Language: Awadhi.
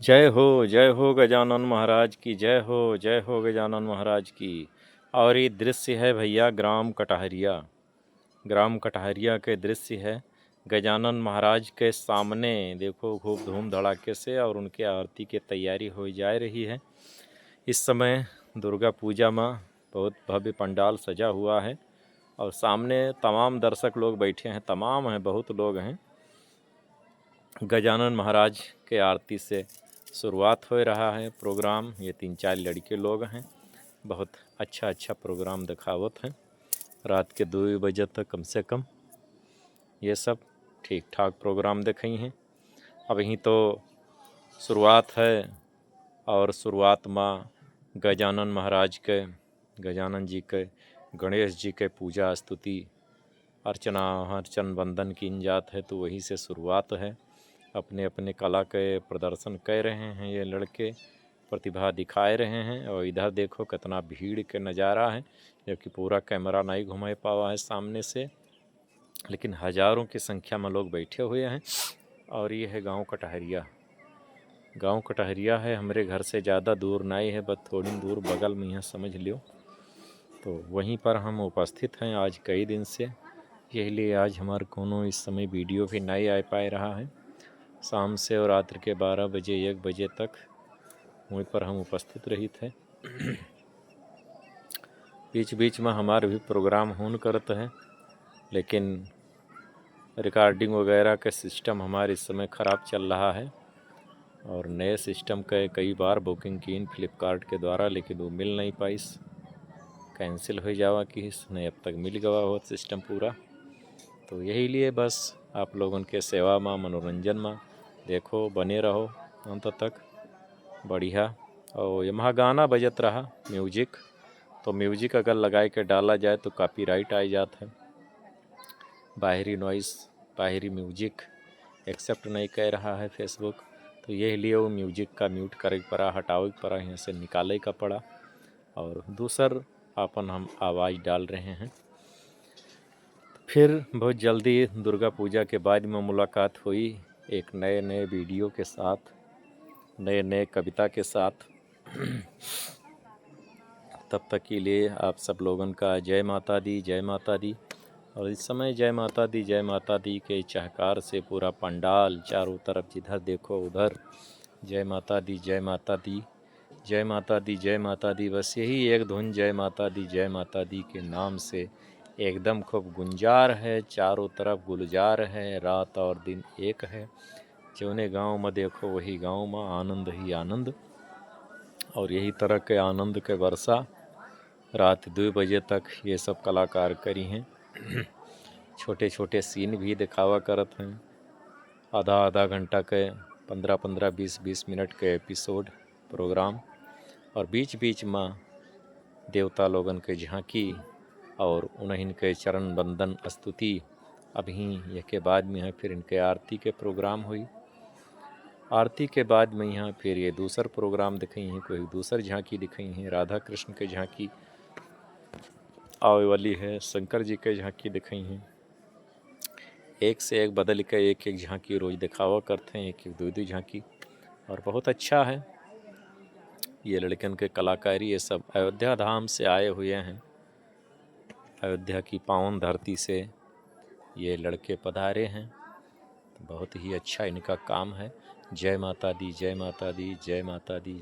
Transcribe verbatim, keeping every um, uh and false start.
जय हो, जय हो गजानन महाराज की, जय हो, जय हो गजानन महाराज की। और ये दृश्य है भैया ग्राम कटहरिया, ग्राम कटहरिया के दृश्य है। गजानन महाराज के सामने देखो खूब धूम धड़ाके से और उनके आरती के तैयारी हो जा रही है। इस समय दुर्गा पूजा में बहुत भव्य पंडाल सजा हुआ है और सामने तमाम दर्शक लोग बैठे हैं, तमाम हैं, बहुत लोग हैं। गजानन महाराज के आरती से शुरुआत हो रहा है प्रोग्राम। ये तीन चार लड़के लोग हैं, बहुत अच्छा अच्छा प्रोग्राम दिखावत हैं। रात के दो बजे तक कम से कम ये सब ठीक ठाक प्रोग्राम दिखाई हैं। अब यहीं तो शुरुआत है और शुरुआत में गजानन महाराज के, गजानन जी के, गणेश जी के पूजा स्तुति अर्चना, अर्चन वंदन कीन जात है, तो वही से शुरुआत है। अपने अपने कला के प्रदर्शन कर रहे हैं ये लड़के, प्रतिभा दिखाए रहे हैं। और इधर देखो कितना भीड़ के नज़ारा है, जबकि पूरा कैमरा नहीं घुमाए पावा है सामने से, लेकिन हजारों की संख्या में लोग बैठे हुए हैं। और ये है गांव कटहरिया, गांव कटहरिया है, हमरे घर से ज़्यादा दूर नहीं है, बस थोड़ी दूर बगल में यहाँ समझ लियो। तो वहीं पर हम उपस्थित हैं आज कई दिन से, यही लिए आज हमार कोनो इस समय वीडियो भी नहीं आ पाए रहा है। शाम से और रात्रि के बारह बजे, एक बजे तक वहीं पर हम उपस्थित रहित है। बीच बीच में हमार भी प्रोग्राम होन करत है, लेकिन रिकॉर्डिंग वगैरह का सिस्टम हमारे इस समय ख़राब चल रहा है और नए सिस्टम के कई बार बुकिंग कीन फ्लिपकार्ट के द्वारा, लेकिन वो मिल नहीं पाइस, कैंसिल हो जावा किहिस, नहीं अब तक मिल गवा होत सिस्टम पूरा। तो यही लिए बस आप लोगन के सेवा मा, मनोरंजन मा देखो, बने रहो अंत तक। बढ़िया। और ये महा गाना बजत रहा, म्यूजिक, तो म्यूजिक अगर लगाए के डाला जाए तो कॉपीराइट आ जात है। बाहरी नॉइस, बाहरी म्यूजिक एक्सेप्ट नहीं कर रहा है फेसबुक, तो यही लिए वो म्यूजिक का म्यूट करे के पड़ा, हटावे के पड़ा, यहाँ से निकाले का पड़ा और दूसर आपन हम आवाज़ डाल रहे हैं। फिर बहुत जल्दी दुर्गा पूजा के बाद में मुलाकात हुई एक नए नए वीडियो के साथ, नए नए कविता के साथ। तब तक के लिए आप सब लोगन का जय माता दी, जय माता दी। और इस समय जय माता दी, जय माता दी के चहकार से पूरा पंडाल चारों तरफ जिधर देखो उधर जय माता दी, जय माता दी, जय माता दी, जय माता दी। बस यही एक धुन जय माता दी, जय माता दी के नाम से एकदम खूब गुंजार है, चारों तरफ गुलजार है, रात और दिन एक है। जौने गाँव में देखो वही गाँव में आनंद ही आनंद। और यही तरह के आनंद के वर्षा रात दो बजे तक ये सब कलाकार करी हैं। छोटे छोटे सीन भी दिखावा करत हैं, आधा आधा घंटा के, पन्द्रह पन्द्रह, बीस बीस मिनट के एपिसोड प्रोग्राम। और बीच बीच में देवता लोगन के झांकी और उन्हीं के चरण वंदन स्तुति। अभी यह के बाद में है फिर इनके आरती के प्रोग्राम हुई। आरती के बाद में यहाँ फिर ये दूसर प्रोग्राम दिखाई हैं, कोई दूसर झांकी दिखाई हैं, राधा कृष्ण के झांकी आवे वाली है, शंकर जी के झांकी दिखाई हैं। एक से एक बदल के एक एक झांकी रोज दिखावा करते हैं, एक एक दो दो झांकी, और बहुत अच्छा है ये लड़कन के कलाकारी। ये सब अयोध्या धाम से आए हुए हैं, अयोध्या की पावन धरती से ये लड़के पधारे हैं। बहुत ही अच्छा इनका काम है। जय माता दी, जय माता दी, जय माता दी।